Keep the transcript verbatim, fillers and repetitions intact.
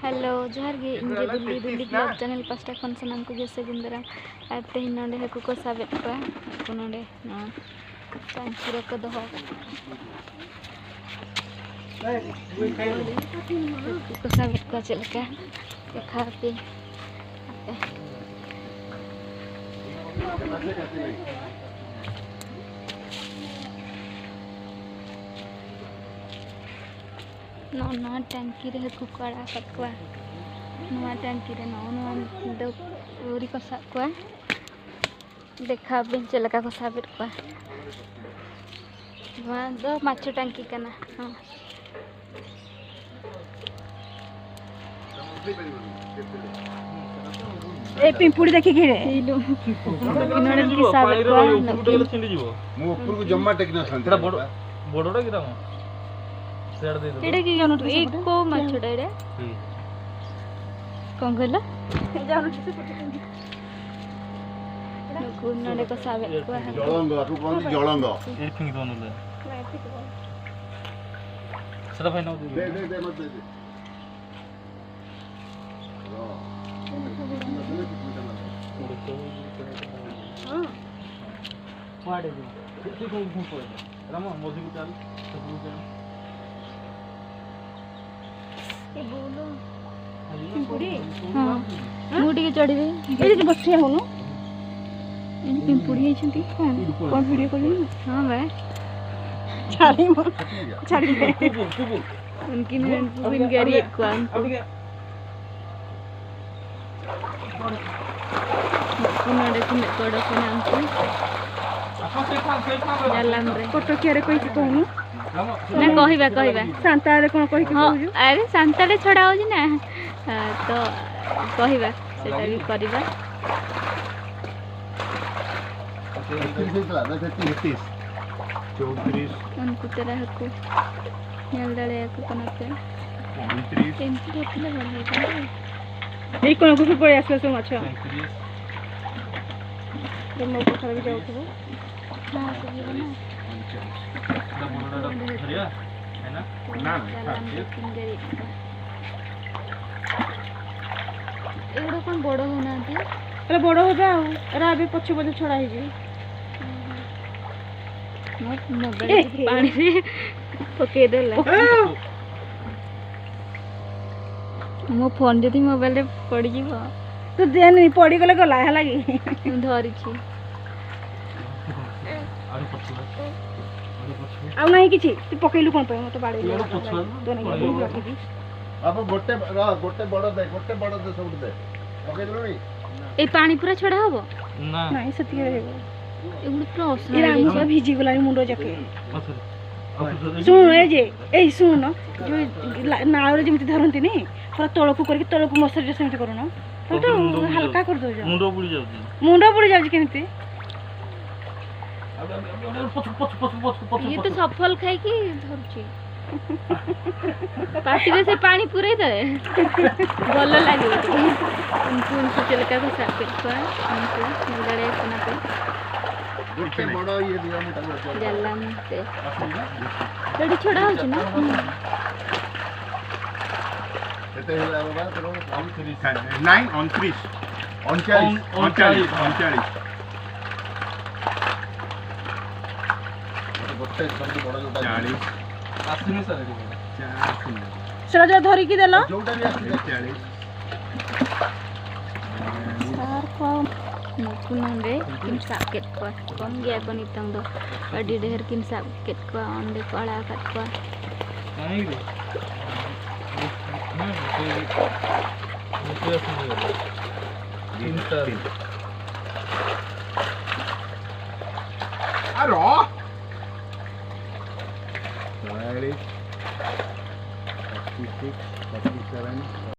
Hello, ᱡᱚᱦᱟᱨ ᱜᱮ᱾ ᱤᱧ ᱜᱮ ᱫᱩᱞᱤ, ᱫᱩᱞᱤ ᱵᱞᱚᱜ ᱪᱮᱱᱮᱞ ᱯᱟᱥᱴᱟ ᱠᱷᱚᱱ ᱥᱟᱱᱟᱢ ᱠᱚᱜᱮ ᱥᱟᱹᱜᱩᱱ ᱫᱟᱨᱟᱢ᱾ ᱟᱨ ᱛᱮᱦᱮᱧ ᱱᱚᱰᱮ ᱦᱟᱹᱠᱩ ᱠᱚ ᱥᱟᱵᱮᱫ ᱠᱚᱣᱟ᱾ ᱦᱟᱹᱠᱩ ᱱᱚᱰᱮ ᱱᱚᱣᱟ ᱴᱟᱝᱠᱤ ᱨᱮᱠᱚ ᱫᱚᱦᱚ ᱟᱠᱟᱫ ᱠᱚᱣᱟ᱾ ᱦᱟᱹᱠᱩ ᱠᱚ ᱥᱟᱵᱮᱫ ᱠᱚᱣᱟ ᱪᱮᱫ ᱞᱮᱠᱟ ᱫᱮᱠᱷᱟᱣ ᱟᱯᱮ᱾ ᱟᱯᱮ᱾ ᱱᱚᱜᱼᱚ ᱱᱚᱣᱟ ᱴᱟᱝᱠᱤ ᱨᱮ ᱦᱟᱹᱠᱩ ᱠᱚ ᱟᱲᱟᱜ ᱟᱠᱟᱫ ᱠᱚᱣᱟ᱾ ᱱᱚᱣᱟ ᱴᱟᱝᱠᱤ ᱨᱮ ᱱᱚᱜᱼᱚ ᱱᱚᱣᱟ ᱫᱚ ᱟᱹᱣᱨᱤ ᱠᱚ ᱥᱟᱵ ᱠᱚᱣᱟ᱾ ᱫᱮᱠᱷᱟᱣ ᱵᱤᱱ ᱪᱮᱫ ᱞᱮᱠᱟ ᱠᱚ ᱥᱟᱵᱮᱫ ᱠᱚᱣᱟ᱾ ᱱᱚᱣᱟ ᱫᱚ ᱢᱟᱪᱷᱚ ᱴᱟᱝᱠᱤ ᱠᱟᱱᱟ᱾ ᱦᱚᱸ᱾ ए पिंपुड़ी देखी घिरे। ᱱᱚᱰᱮᱱ ᱠᱤ ᱥᱟᱵᱮᱫ ᱠᱚᱣᱟ ᱱᱩᱠᱤᱱ? ମୁଁ ଉପରକୁ ଜମା ଟେକି ନଥାନ୍ତି। ଏଇଟା ବଡ଼, ବଡ଼ଟା କି ତମ? ସିଆଡ଼େ ଦେଇଦେବ। ଏଇଟା କି एको ମାଛଟା ଏଇଟା? ହୁଁ। କ'ଣ କହିଲ? ᱱᱩᱠᱩ ᱱᱚᱰᱮ ᱠᱚ ᱥᱟᱵᱮᱫ ᱠᱚᱣᱟ ᱦᱟᱹᱠᱩ। ଜଳଙ୍ଗ, ଆକୁ କହନ୍ତି ଜଳଙ୍ଗ। ଏଇଠି ଫିଙ୍ଗି ଦେବ ନହେଲେ। ସେଟା ଭାଇ ନବ। ଦେ, ଦେ, ଦେ, ମତେ ଦେ, ଦେ। କୁଆଡ଼େ ଯିବ? ସେଠି କୋଉଠି ପଳେଇବ? ରାମ, ମଝିକୁ ଚାଲ, ସେପଟକୁ ଚାଲ। ପିମ୍ପୁଡ଼ି? ହଁ। ମୁଁ ଟିକେ ଚଢ଼ିବି। ଏଇଠି ବସିଆ ହଉନ। ଏଇଠି ପିମ୍ପୁଡ଼ି ହେଇଛନ୍ତି। କ'ଣ? କ'ଣ ଭିଡ଼ିଓ କରିବି? ହଁ ବା। ଛାଡ଼ି, ଛାଡ଼ି। उनकी ननद को बिन गैरी एक को उनको। नोड़े को नकोड़ो को नाम को। ଜାଲାମରେ। ଫଟୋ କିଆରେ କହିକି କହୁନୁ। ନା, କହିବା, କହିବା। ସାନ୍ତାଳରେ କ'ଣ କହିକି ହଁ, କହୁଛୁ? ଆରେ, ସାନ୍ତାଳରେ ଛଡ଼ା ହଉଛି ନା। ଆ, ତ କହିବା, ସେଟା ବି କରିବା। ଏକତିରିଶ ହେଇଥିଲା, ନା, ତେତିଶ, ତେତିଶ। ଚଉତିରିଶ। ᱩᱱᱠᱩ ᱛᱮᱨᱟ ᱦᱟᱹᱠᱩ ᱧᱮᱞ ᱫᱟᱲᱮᱭᱟᱠᱚ ᱠᱟᱱᱟ ᱯᱮ। ପଇଁତିରିଶ। ଏମିତି ଧରିଥିଲେ ଭଲ ହେଇଥାନ୍ତା। ଏଇ କ'ଣ, କ'ଣ ପଳେଇ ଆସିଲା ସବୁ ମାଛ। ସଇଁତିରିଶ। ମୋ ପଛରେ ବି ଯାଉଥିବ। ହଁ, ସେ ଯିବ ନା। ପଇଁଚାଳିଶ। ଏଇଟା ବଡ଼ଟା ଧରିବା, କାହିଁକି ନା? ନା, ନା, ଜାଲ ଆମେ ଛାଡ଼। ତିନି ଚାରି ଏଗୁଡ଼ା କ'ଣ ବଡ଼ ହେଉନାହାନ୍ତି? ଏରା ବଡ଼ ହେବେ ଆଉ, ଏରା ଏବେ ପଛେ ବୋଧେ ଛଡ଼ା ହେଇଯିବେ। ମୋ ମୋବାଇଲ ପାଣିରେ ପକେଇଦେଲା। ମୋ ଫୋନ୍ ଯଦି ମୋବାଇଲରେ ପଡ଼ିଯିବ। ତୁ ଦେନି, ପଡ଼ିଗଲେ ଗଲା, ହେଲା କି? ମୁଁ ଧରିଛି। ଆଉ ନାହିଁ କିଛି, ତୁ ପକେଇଲୁ କ'ଣ ପାଇଁ? ମୋତେ ବାଡ଼େଇଲୁ। ତୋ ନାଇଁ ବହୁତ ରଖିଛି। ବାବୁ, ଗୋଟେ ର, ଗୋଟେ ବଡ଼ ଦେ, ଗୋଟେ ବଡ଼ ଦେ, ସବୁଠୁ ଦେ। ପକେଇଦେଲୁଣି? ଏଇ ପାଣି ପୁରା ଛଡ଼ା ହବ? ନା। ନାଇଁ, ସେତିକି ରହିବ। ଏଗୁଡ଼ା ପୁରା ଅସନା ଏରା ଆମ ହେଇଯାଇଛି। ପୁରା ଭିଜିଗଲାଣି ମୁଣ୍ଡ ଯାକେ। ପଛରେ। ଆଉ ପଛରେ। ଶୁଣ, ଏ ଯେ, ଏଇ ଶୁଣ, ଯୋଉ ଲା-, ନାଳରେ ଯେମିତି ଧରନ୍ତିନି, ପୁରା ତଳକୁ କରିକି ତଳକୁ ମଶାରୀଟା ସେମିତି କରୁନ। ତମେ ତ ତମର ମୁଣ୍ଡ ବୁଡ଼ି ହାଲକା ଯାଉଛି। କରିଦଉଛ। ମୁଣ୍ଡ ବୁଡ଼ି ଯାଉଛି। ମୁଣ୍ଡ ବୁଡ଼ି ଯାଉଛି କେମିତି? ଆଉ, ଆଉ, ଆଉ, ଆଉ, ପଛକୁ, ପଛକୁ, ପଛକୁ, ପଛକୁ, ପଛକୁ, ଇଏ ତ ପଛକୁ। ସଫଲ ଖାଇକି ଧରୁଛି। ପାଟିରେ ସେ ପାଣି ପୁରେଇ ଦେବେ। ଭଲ ଲାଗିବ ଟିକେ। ᱩᱱᱠᱩ, ᱩᱱᱠᱩ ᱪᱮᱫ ᱞᱮᱠᱟ ᱠᱚ ᱥᱟᱵ ᱠᱮᱫ ᱠᱚᱣᱟ, ᱩᱱᱠᱩ ᱧᱮᱞ ᱫᱟᱲᱮᱭᱟᱠᱚ ᱠᱟᱱᱟ ᱯᱮ᱾ ଗୋଟେ ବଡ଼ ଇଏ ଦିଅ, ମୁଁ ତାକୁ ରଖିବାକୁ ଜାଲ ମୁହୂର୍ତ୍ତେ। ଆସନ୍ତୁ। ଏଠି ଛଡ଼ା ହଉଛି ନା? କେତେ ହେଲା ବାବା ତୋର? ନାଇଁ, ଅଣତିରିଶ। ଅଣଚାଳିଶ। ଅଣ-, ଅଣଚାଳିଶ। ଅଣଚାଳିଶ। ଗୋଟେ ସବୁଠୁ ବଡ଼ ଯୋଉଟା ଚାଳିଶ। ଆସିନି ସାର୍, ଏଠି। ଚାଳିଶ। ସେଟା ଯୋଉ ଧରିକି ଦେଲ। ଯୋଉଟା ବି ଆସିନି। ଚାଳିଶ। ᱟᱨ ᱠᱚ ᱱᱩᱠᱩ ᱱᱚᱰᱮ ᱠᱤᱱ ᱥᱟᱵ ᱠᱮᱫ ᱠᱚᱣᱟ᱾ ᱠᱚᱢ ᱜᱮᱭᱟ ᱠᱚ ᱱᱤᱛᱚᱝ ᱫᱚ, ᱟᱹᱰᱤ ᱰᱷᱮᱨ ᱠᱤᱱ ᱥᱟᱵ ᱠᱮᱫ ᱠᱚᱣᱟ, ᱚᱸᱰᱮ ᱠᱚ ᱟᱲᱟᱜ ᱟᱠᱟᱫ ᱠᱚᱣᱟ᱾ ᱟᱨᱚ ᱵᱟᱭᱟᱞᱤᱥ, ᱯᱚᱸᱪᱤᱥ, ᱯᱚᱸᱪᱤᱥ᱾